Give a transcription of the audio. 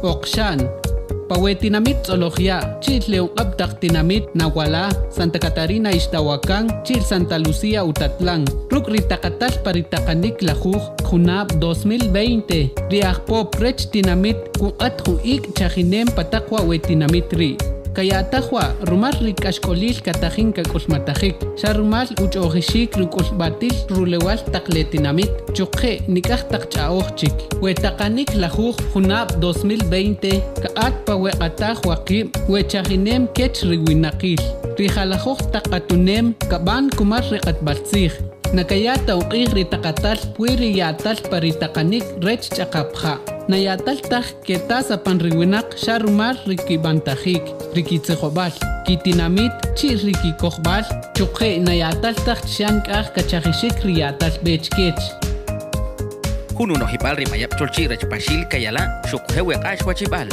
Oqxa'n, pa we tinamit Tz'olojya', chi'l le uq'ab' taq tinamit Nahualá, Santa Catarina Ixtahuacán, chi'l Santa Lucía Utatlán, ruk' ri taqatal pa ri taqanik lajuj junab' 2020, ri Ajpop rech tinamit kuq'at jun ik' chajinem pa taq wa' we tinamit ri'. Kaya'taj wa' rumal ri k'axk'olil katajin kak'ulmatajik, xa rumal uch'o'jixik ruk'ulb'atil rulewal taq le tinamit, chuqe' nik'aj taq ch'a'oj chik. We taqanik lajuj junab' 2020 kaq'at pa we q'ataj waqib' we chajinem kech ri winaqil, ri jalajoj taq q'atunem kab'an kumal ri q'atb'al tzij, nakaya ta uq'ij ri taqatal pwi ri ya'tal pa ri taqanik rech ch'aqap ja', naya'tal taj ketas apan ri winaq xa rumal ri kib'antajik, ri kitzijob'al, kitinamit, chi'l ri kikojb'al, chuqe' naya'tal taj xa nik'aj kachajixik ri ya'tal b'e chkech. Jun unojib'al ri mayab' cholchi' rech Paxil Kayala' xuquje' we k'ax wachib'al.